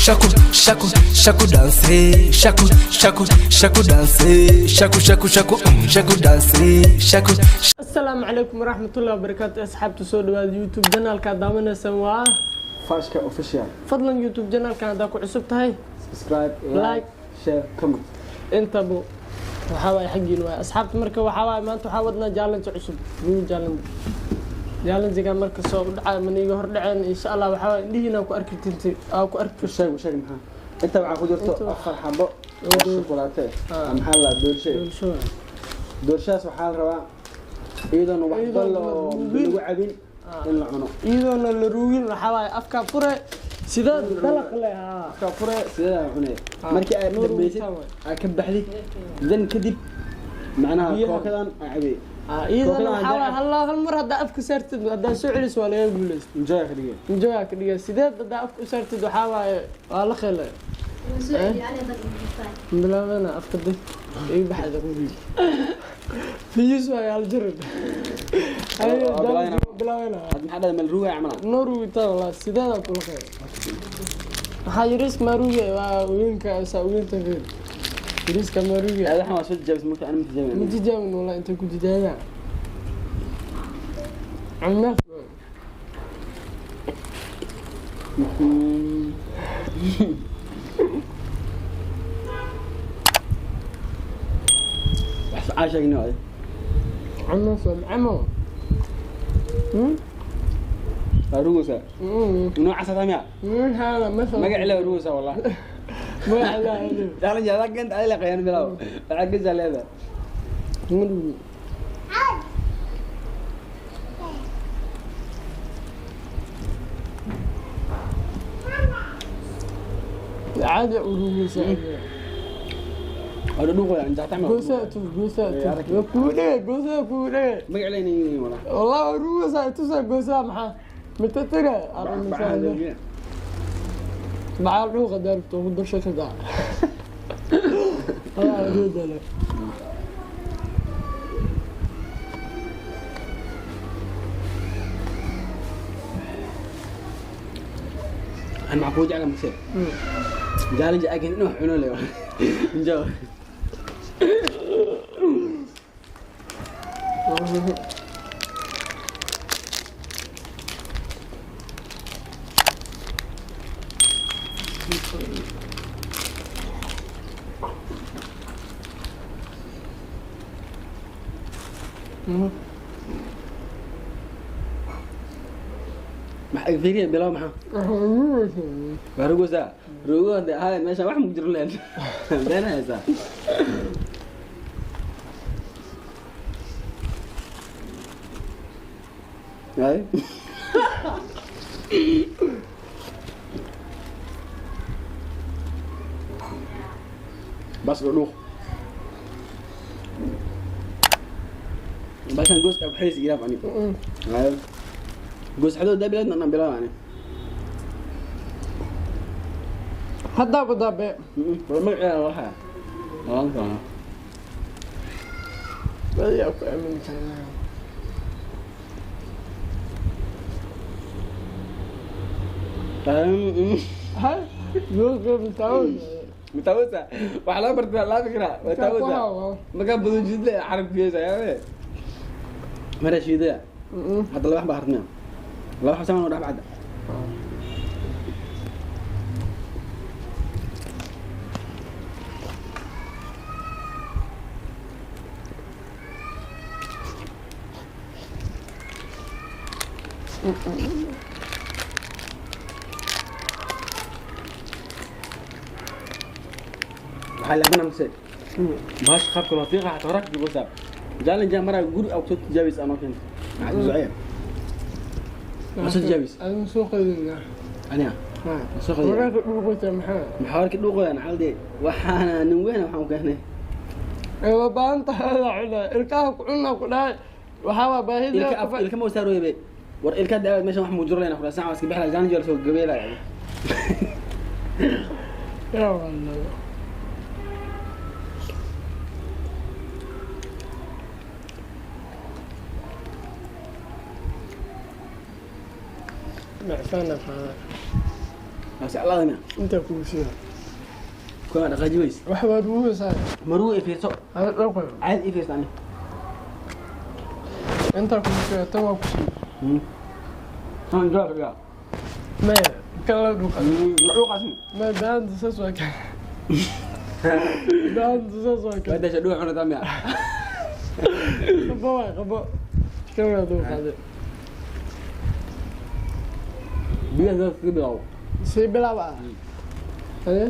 Shaku shaku shaku dance, shaku shaku shaku dance, shaku shaku shaku shaku dance, shaku. Asalaamu calaykum waraxmatullahi wabarakaatu, asxaabta, soo dhawaada YouTube channelka daawanaysan waa Fashka Official. Fadlan YouTube channelkan haddaa ku cusub tahay, subscribe, like, like, share, comment. Intaba waxaa waaye xaggiin waay, asxaabta. Marka waxaa waaye maanta waxaa wadnaa challenge cusub, new challenge. Challengega marka soo u dhacay maniga hor dhaceen, insha Allah waxaa waaye indhihiina ku arki tinti aa ku arki. Sheeg, sheeg, maxaa inta waxaa ku jirto? Inta afar xabo oo shukulaato ah. Maxaa la doolshe? Doolsho. Doolshahaas waxaa la rabaa iyadoona wax iyadoon bal oo la ruugin. Lagu cabin in la cuno. Iyadoona la ruugin, waxaa waaye afkaa fure sidee dalaq leh haa. Afka fure, sideedaa cunay. Markii aad noo dhammaysid, ruugitaan waay. Aad ka baxdid, dan kadib macnaha biyaha. Kookadan aa cabay. Iyadana Kookadan waxaa waaye hal mar haddaa afka saartid, haddaa soo celiso, waa laga guuleysta. Enjoy ka dhigay. Enjoy ka dhiga. Sideed haddaa afka u saartid, waxaa waaye waa la khelay. Bilaabana afka dib iga baxda qubi fiyus waay hal jirin. Waa bilaabana. Bilaabana. Had maxaa dhahday? Mal ruugaya camala? Noo ruugitaan walaa sideedaa kula khelay. Waxaa yariis maaruge waa weynka saa weynta fiir yariiska maaruge. Aad waxaan waa soo tijaabisay marka aan ma tijaabin. Ma tijaabin walaa intay ku tijaabaan cunna. Wax aa sheegni waay. Cunna soo macamo. Waa rugaysaa noocaas hataa miya? Hada مثلا magac ilaa waa rugaysaa wallah. magac ilaa. Challenge adag ganta adila qayaan bilaw. Lacag gasa leedahay. Marugi. عادي urugiisa. Waa dhuuqaya inta taxma. Goosaa tuf, goosaa Ee, tuf. arag. Kuudhe goosaa kuudhe. Magac ilaa inay wallah. والله urugiisa tusa goosaa maxaa mitatira. Maxaa dhuuqa daarto ugu darsho ka daa. Allah awoodale. Aan maxaa kuu jecla mase? Challenge agan inuu cuno leeyo. Enjoy. Maxaa fiiriya bilaw maxaa? Waa rugaysaa. Rugo hada meesha wax mug jiro leen. Been haysaa. Ay. Bas dhuuq. Bashan gooska ku xiriis iraaf ani. Ay. Goos xadoo dabilaad naan bilaw ani. Haddaaba daabe. War magaceeda waxa. Waan kana. Badiyaa ku aamin karnaa. Ha gooska mitaawada. Mutawasa. Waxa laga bartaa laa fikra. Mutawasa. Markaa badan jidle carabkiisa yaa. Mara shiidaya. Hadda laba xaba harnaa. Laba xaba samaan oo dhax bacda. Waxaa leexbana mase. Bahash qaabka loo fiiqa xataa horaa ka fiiqaysaa. Challenge mara guri aad soo tijaabis anoo keento. Maxaa soo Ma soo tijaabis? Adin soo qadina. Aniga. Ma soo qadin. Waraabka dhuuqaysa maxaa? Maxaa warkii dhuuqayaan xaldi waxaana nin weyn waxaan u keenay. Ee waa baahan tahay la cunaa ilkaha ku cunaa ku dhahay waxaa waa baahida. Ilka af ilka ma saaro yabe. War ilka daawad meeshan wax muu jiro leena khulaas aan iska bixila challenge la soo gabeelaya. Yaa wallah. Macfana qaada. Jeclaadana. Intaa kugu siiya. Kuwa dhaqaaji weys. Wax waad ugu. Maruu i fiirso. Dhowqa. Caadi i fiirso ani. Intaa kugu siiya, tan waa ku siiya. Tan jawaab yaa. Maya, kan la dhuuqa. Dhuuqaasi. Maya, baanta saas waa kan. Baanta saas waa kan. Waa dasha dhuuq cunata miya? Qabo waay, qabo. Kan waa dhuuqade. Biyaha saas iska bilaabo. Sii bilaab ah. Haye?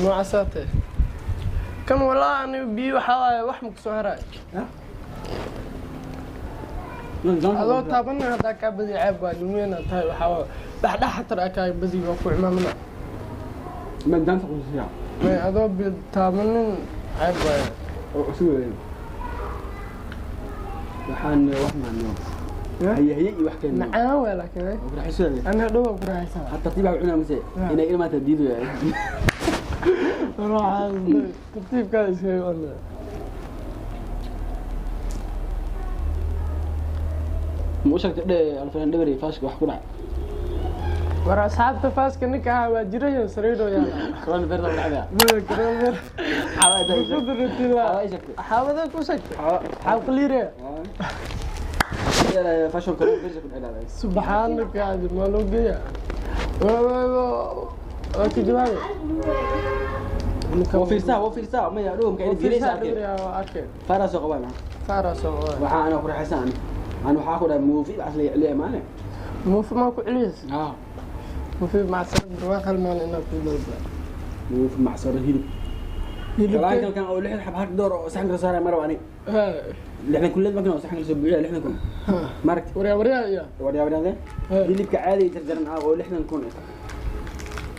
Noocaasaa tahay. Kan walaa aniga biyo waxaa waaye wax ma kusoo harayo. Adoo taabanna haddaa kaa badi ceeb waa nimeena tahay, waxaa waaye dhexdhex xatar aa kaa badi waa ku cimaamana. Ma daanta ku siiya. Maya, adoo bi taabanin ceeb waaye. Oo cusub weyn. Waxaan wax maano. Haye haye iyo wax keenno. Macaan waay laakiin eh. Oo raaxayso. Aniga dhow waa ku raaxaysanaa. Hatta tartiib baa cunaa mise inay ilmaanta diido yahay. Raaxaas tartiibkaa iskaga cuna. Ma u sheegtay dhe alfaan dhawri faashka wax ku dhacay? War asxaabta, faaska ninka ahaa waa jiraya, sariiroo yaala. Corona virus ku dhacday. Maya, corona. Xawaa Ku duratila. Xawaa sheegtay. Xaawada ku sheegtay. Xaaw qaliire. Xawaa fashion corona virus ku dhacday. Subxaanaka, adi ma loo geeya? Waa ka jawaabe. Waa fiirsaa, waa fiirsaa, maya dhow marka ay diiraysa arkay. Waa arkay. Faara soo qabaa. Faara soo qabaa. Waxaa ana ku raaxaysan ani. Ani waxaa ku dhahay muufi bas la celiya maane. Muufi ma ku celiyas? Ah. Muufi macsaro barwaaq hal maalin inaa ku dalba. Muufi macsaro hilib. Hilib kan oo 60 xab hal door oo saxan kala saaray marwa ani. 60 kulleed markan oo saxan kala soo buuxiya 60,000. Maragt. Waryaa waryaa iya. Waryaa waryaa. Hilibka caadi jarjaran ah oo 60,000.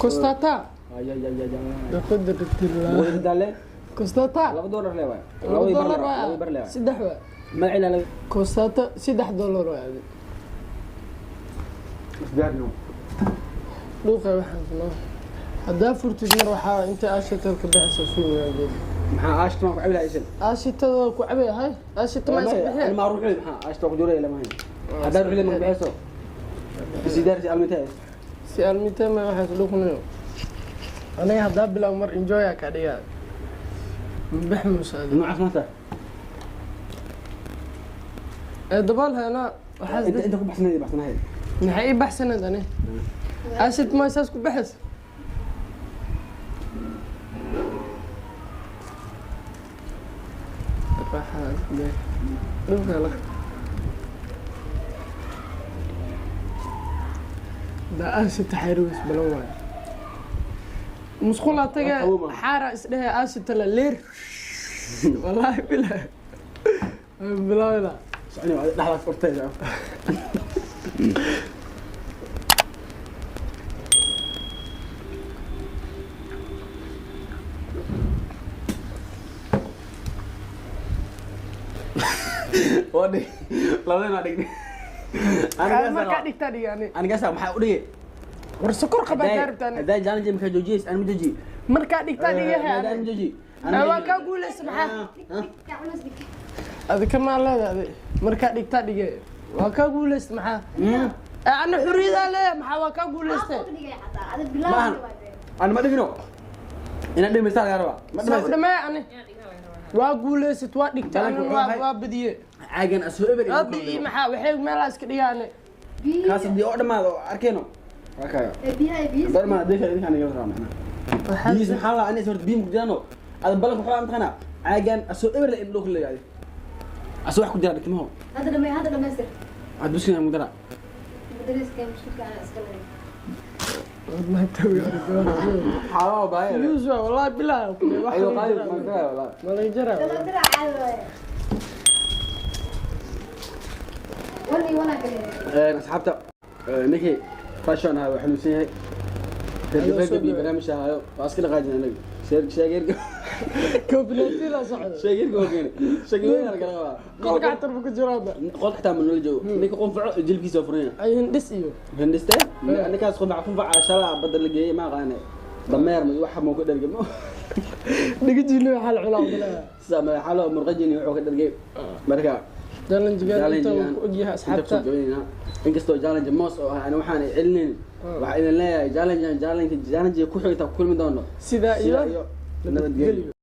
Kostata. Ay ay ay ay. Biqudratillah. Wadaale. Kostata. $2 le waay. $2 waay. Laba bar le waay. 3 waay. Magacina laba. Kostata $3 waay. Isgaarno. Dhuuqa waxaan kunoo. Haddaa furtid mar waxaa inta aashitada ka bixisa suuqa geed. Maxaa aashta ma ku cabi lahayd? Aashitada ku cabi hay? Aashita ma iska bixin? Ma ruuxi maxaa aashta ku jiray lama hayn. Haddaa ruuxi ma bixiso. Sidaar si almita. Si almita ma waxaas dhuuqnayo. Aniga haddaa bilaw mar enjoy ka dhigaa. Bix musaad. Noocaas maanta. Ee dabaal hana waxaas inta ku baxsanayd baxsanayd. Maxay ii baxsanayd ani? Aashit ma saas ku baxis? Da aashita xayruus balan waay. Musqula taga xaara isdhehe aashita la leer. Wallahi bilaah. Bilaawla. Soconi waa dhaxda furtay. Waa dhig. Labadana dhig. Aniga markaa dhigtaa dhigi ani. Aniga saa maxaa u dhigay? War sokor qabaa kaa rabtaa ani. Haddaa challenge markaa joojiyay, ani ma joojiye. Markaa dhigtaa dhigahay Haddaa ani. ma joojiye. Waa kaa guuleysa maxaa? Adi kamaa leedahay adi. Markaa dhigtaa dhige. Waa kaa guuleysta maxaa? Ani xurriyadaa leeyahay maxaa waa kaa guuleystay? Maahan. Ani ma dhigino. Inaad dhimaysaa laga rabaa. Ma Saa u dhimaysa. dhameeya ani. Waa guuleysat, waa dhigtay, Balanka ani wuxuu waa ahay- waa badiyey. Caagan asoo eber. Waa bixiyey maxaa? Waxay meelaha iska dhigaa ani. Kaas haddii oo dhammaado oo arkayno. Waa kaya. Dar ma deesha idinkaan iga rabaa macnaha. Biyihiis maxaa la ani horta biyo ku jiraano. Ada balanka wuxuu amtaqana caagan asoo eber la in dhulka la yahay. Asoo wax ku jira dhigtamaho. Aad buskin aan mudara. Wallahi tawi Xaawo baa. Fiyuus waa wallahi bilaah. Wax Ayo laga qaadi jaraa. ma kaya wallahi. Ma laga jaraa. Asxaabta, ninkii fashion ahaa waa xanuunsan yahay. Ayuu soo Reer dhawaa. barnaamij ahaayo waa iska dhaqaajin anaga. Sheegeerka Covid-19 la socda. sheegeerka waa keenay. Sheegeerka waa kala qabaa. Qolka xatar buu ku jiraa hadda. Qolka xitaa ma noola joogo. Ninka qunfaco jilkiisa waa furan yahay. Ay hindhis iyo. Hindhiste ninkaas qunfac qunfaca shalaa badda la geeyey ma aqaane. Dameer ma waxa ma ku dhargay. Dhiga jiili waxaa la culaa bilaah. Sida madaxalo murqajini wuxuu ka dhargay. Marka Challenge-gan inta uu ku ogyahay asxaabta. Inkastoo challenge moos oo ah ani waxaan celinayn, waxaa idin leeyahay challenge challenge challenge ku xigta ku kulmi doono. Sidaa iyo sidaa iyo nabadgelyo.